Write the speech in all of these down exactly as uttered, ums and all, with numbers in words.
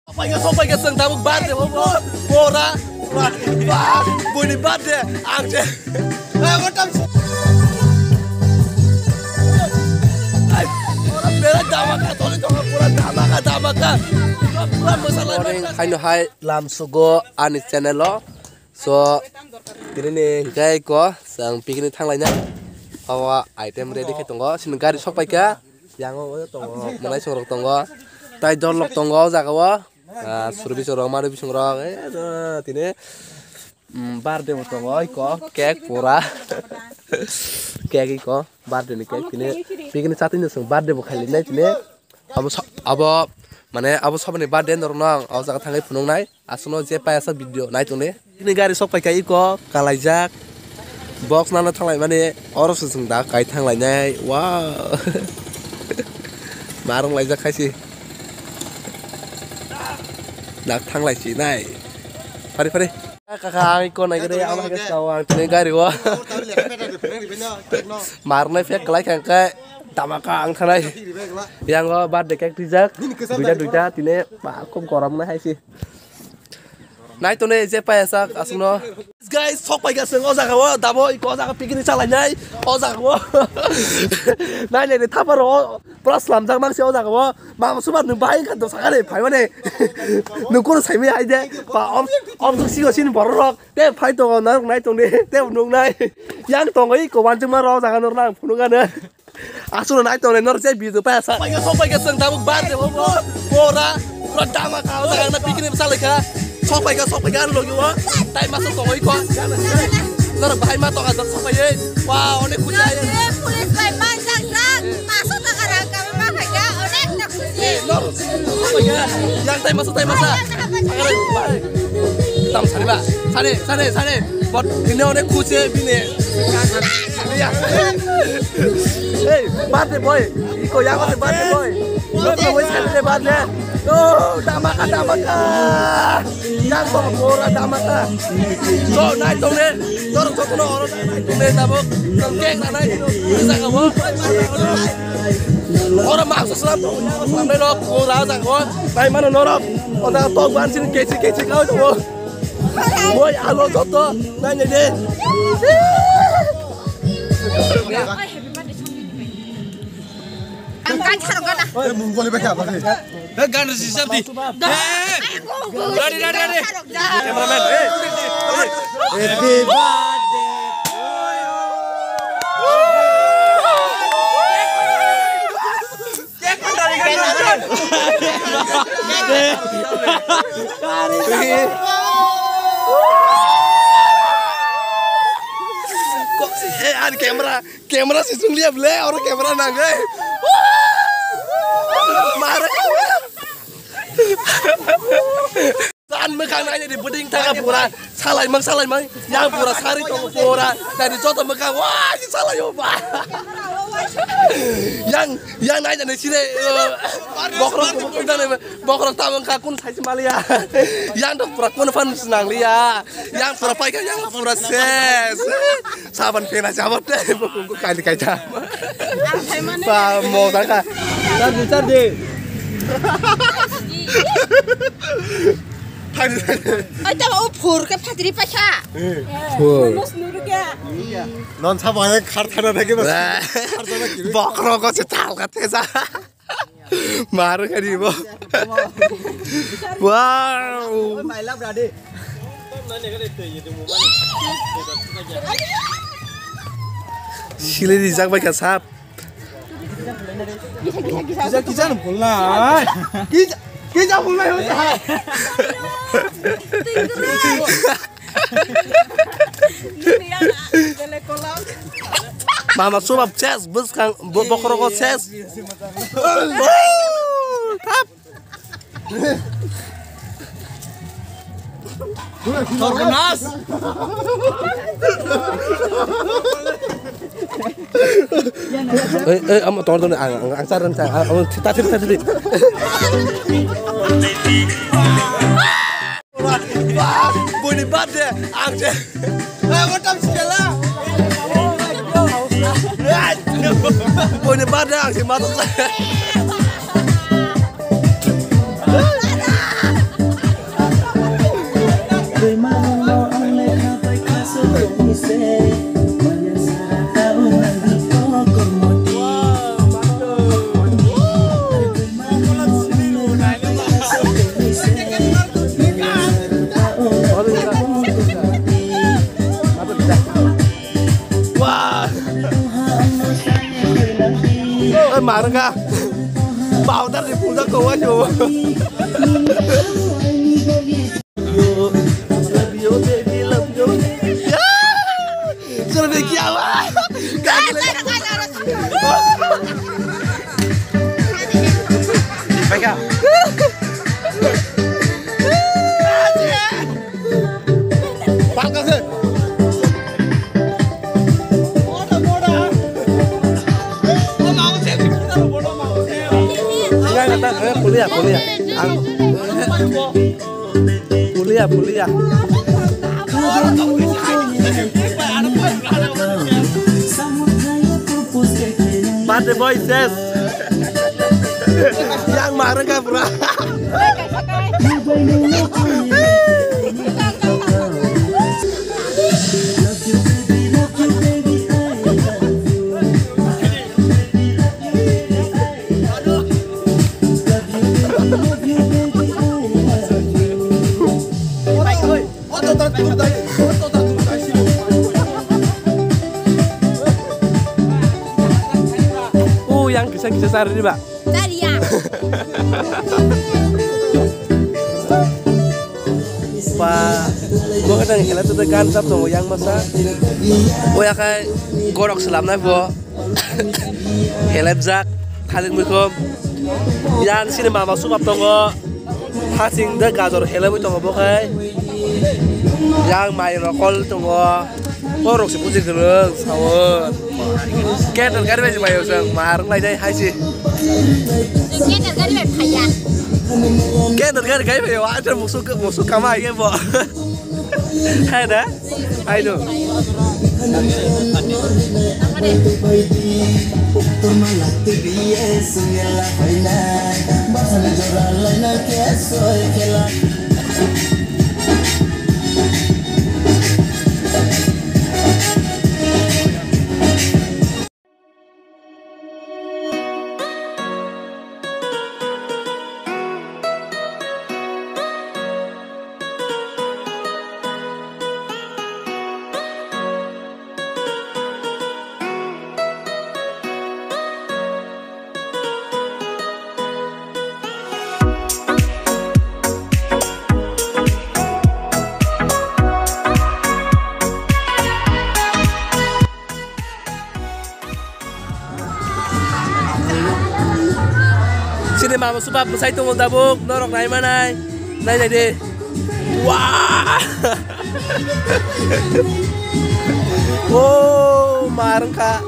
Sopaikha, sopaikha, chwng tabuk birthday bo, bo, bora, bora, bini birthday, ang se. Ai, ora bera dhamaka, toli tongo, pura dhamaka, dhamaka. Pura masalai. Morning, haino hai, lam sugo, ani channel o. So, tini ni hikai ko, chwng picnic thanglaina. Awa item ready khe tongo, sini gari sopaikha. Yang o tongo, manai songrok tongo. Tai dol lok tongo o jaga o. Ah, suru bisong rok, mari bisong rok. Eh, tini, mm, birthday bo tongo, iko, cake pura. Cake iko, birthday ni cake tini. Picnic chatwi no chwng birthday bo khailai nai tini. Abo sa-, abo, mane, abo saboni birthday norok no ang o jaga thangwi phunuk nai. Aswkno je payasa video nai tongdi. Bini gari sok paikha iko kalaijak. Box nana thanglai mani oro se chwng da kai thanglainai. Wow. Marung laijak khaisi. Dak thanglai si nai. Phari phari. Kaka ang iko nai gede ang hai sao ang tini gari o. Marnai phek kalai khang kai. Dhamaka ang thanai. Yang o birthday cake twijak. Duita duita tini ba khub gorom nai hai si. Nai tongni je payasa aswkno. Guys, sok paikha chwng o jaga o, dabo iko o jaga picnic chalainai o jaga o. Nai nai thapar o, pura slamjak mangsi o jaga o. Mama subar nwng bahai kha to sakare phaimani. Nwng kono saimai hai de. Ba om, om suk sigo sini borok rok. Te phai tongo narok nai tongni. Te nung nai. Yang tongo iko wansukma rok jaga norok nang phunukgano. Aswkno nai tongnai norok je video payasa. Sok paikha, sok paikha, chwng tabuk birthday bo, bo, bora, pura dhamaka, o jaga na picnic bwsa laikha. Sok paikha, sok paikha, ani logi o. Tai masa tongwi kho. Norok bahai ma tongkha, sok paiwi. Wow, onek khusi ayo. Police bai manjak jak, paso taka rang kami ma phaikha, onek na khusi. Eh, norok sok paikha. Yang tai masa, tai masa. Tam sari ba. Sari, sari, sari. Bot, ini onek khusi bini. Hey, birthday boy. Iko yang birthday boy. Lo ko wis kan birthday. Oh, dhamaka, dhamaka. Yang ko pura dhamaka. So, nai tongne. Tor jotono oro nai tongne tabuk. Tor cake na nai. Bisa ka bo. Oro ma so slam. Slam dai lo pura ja ko. Nai mano norok. Oda tok ban sin kesi kesi ka to. Boy, alo joto. Nai ne de. Ang kan charok gana. Eh, mung goli ba kya ba? Eh, gan resi sabdi. Eh. Ready, ready, ready. Cameraman, eh. Happy birthday. Eh, an camera. Camera si sung liya ble, oro camera nang, eh. Mara. San mwkhang nai di buding thaka pura. Salai mang, salai mang. Yang pura sari tong pura. Dari joto mwkhang, wah, salai yo ba. Yang, yang nai jani sire, eh, bokrok, bokrok, bokrok tamang ka kun sai maliya. Yang dok pura kun fan nang liya. Yang pura paika, yang pura ses. Saban pena saban deh, buku buku kali kaca. Pa mau taka. Tadi tadi. Tadi tadi. Ai tama o phur ke phatri paisa. Phur. Nos nuru ke. Non sabo yang khar thana lagi mas. Bokrok ko se tal ka tesa. Mar kha di bo. Wow. Silai di jak bai kha sap. Kisa kisa no phulnai. Kisa kisa phulnai. Mama subab ses bwskang bo-, bokrok o ses. Thap. Torkonas. Ei, ei, amo tor done ang, ang, ang sar, ang sar, ang, ang, ta, ta, ta, ta. Bini birthday, ang je. Bini birthday, ang je, matok. Arga. Powder ni puja ko wa jo. Love you, baby, love you. Sir, me kya hua? Kya kya? Palka se. Kuliah, kuliah. Ang, kuliah, kuliah. Birthday boy ses. Yang marang ka pura. O yang kisa kisa sari ba. Dari ya. Ba, bo khe tang hela to gan sab tongo yang masa. O ya khai gorok selam nai bo. Helejak, thalir muikhum. Yang sini mama subap tongo. Hasing de gajor helebwi tongo bo khai. Yang mai rokol tongo. Borok se buji kwrwng sao. Kendal gari bai se mayo jang mar lai dai hai se. Kendal gari bai phaiya. Kendal gari gai bai wa ta musu musu kama ai bo. Hai da. Hai do. Sini mama supa bwsai tongo tabuk, norok nai manai, nai nai de. Wah! Oh, marang ka.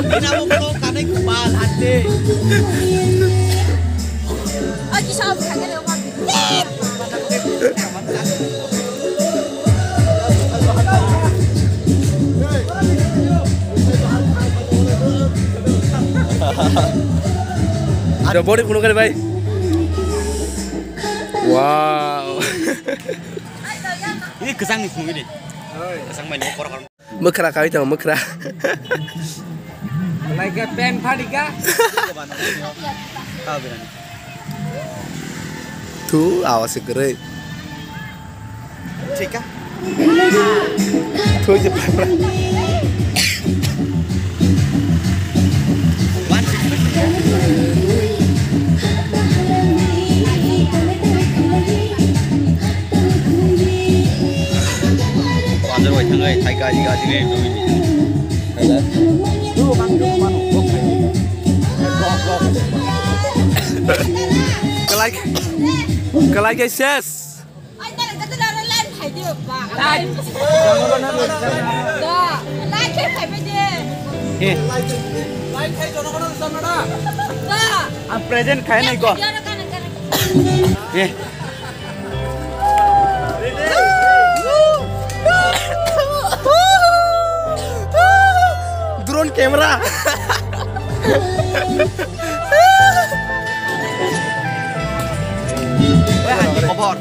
Ina mo ko kanai ko bal hatte. Ada body kuno kare bhai. Wow. Ini kesang nih mungkin nih. Kesang main korak. Mwkhra kaui tongo, mwkhra. Like a pen pharika. Tu, awas se kwrwi. Thika. Thui je pharma. Bazar bai thangai, thai gaji gaji ni dui ni. Kalai, kalai ke ses. Ang present khai nai ko. Eh. Drone camera. Wah, ini khobor.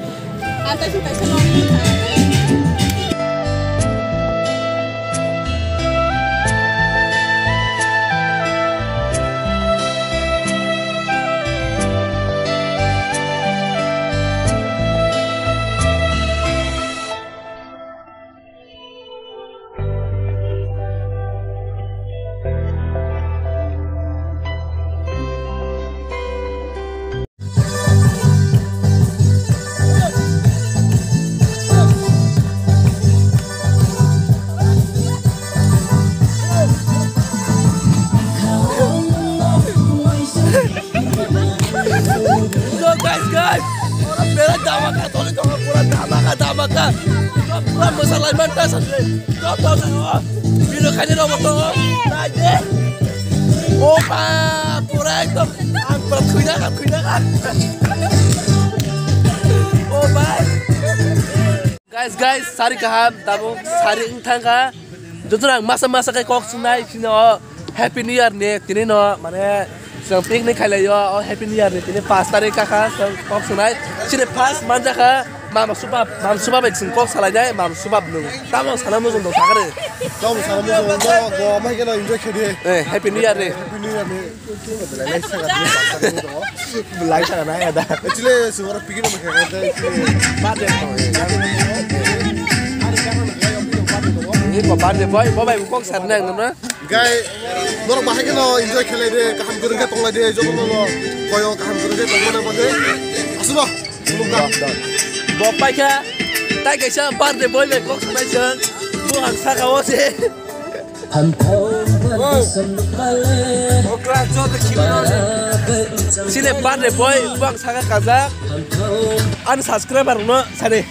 Pura mwsalai man ta sakle. Top top na o. Video khaini robo to. Nai de. O ba, pura ekdom ang pura thuina kha, thuina kha. O ba. Guys, guys, sari kaham, tabuk sari wng thangkha. Joto ang masa masa khe kok sunai sino. Happy New Year ni tini no, mane, chwng picnic khailai o, o Happy New Year ni tini paanch tarik kakha, chwng kok sunai. Chini first manjakha, mama supa, mama supa bai chwng kok salai nai, mama supa nung. Tamo sana mujung dong sakare. Tamo sana mujung dong, go mai keno enjoy khedi. Eh, Happy New Year ni. Happy New Year ni. Lai saka ni, lai saka ni dong. Lai saka nai ada. Actually, sumara picnic mai khaikha, actually. Birthday boy. Ini kok birthday boy, boy bai kok sarnai nang na. Gai, norok bahai kheno enjoy khlai de, kaham kwrwng khe tong lai de, joto no koyo kaham kwrwng khe tong mano bade. Asubo, khulumkha. Bo paikha, tai kaisa birthday boy bai kok sanai chwng. Bo ang saka o se. Okra joto khibino. Sini birthday boy, bo ang saka kajak. Ani subscriber no sani.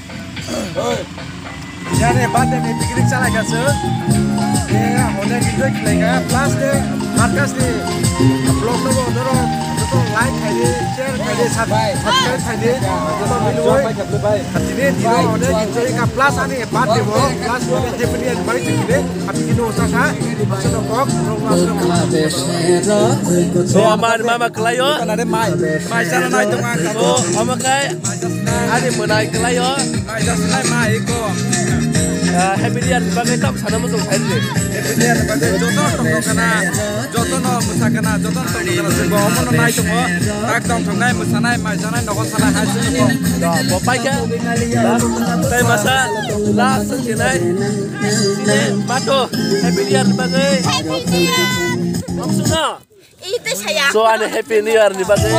Oi. Jani birthday ni picnic chalai kha se. Eh, onek enjoy khlai kha. Plus de, Marcus ni vlog no bo doro, joto like khai di, share khai di, sub-, subscribe khai di. Joto mili oi. Tini dino onek enjoy kha. Plus ani birthday bo, plus onek happy birthday khe di. Happy kino sa sa. Asano kok, rong asano kok. So, mama, mama, kelayo. Mai sana nai tong ang kabo. Omo kai. Ani mwnai kelayo. Mai sana nai mai ko. Ah, Happy New Year ni bagwi tam sana mujung khai de. Happy New Year ni bagwi joto tong tong kana. Joto no mwsa kana, joto no tong tong kana. Bo omo no nai tongo. Tak tong tong nai mwsanai, mai sanai, nogo sanai, hai sini ko. Da, bo pai khe. Da, tai masa last sini nai. Sini, mato, Happy New Year ni bagwi. Happy New Year. Ang suna. Ito saya. So, ani Happy New Year ni bagwi.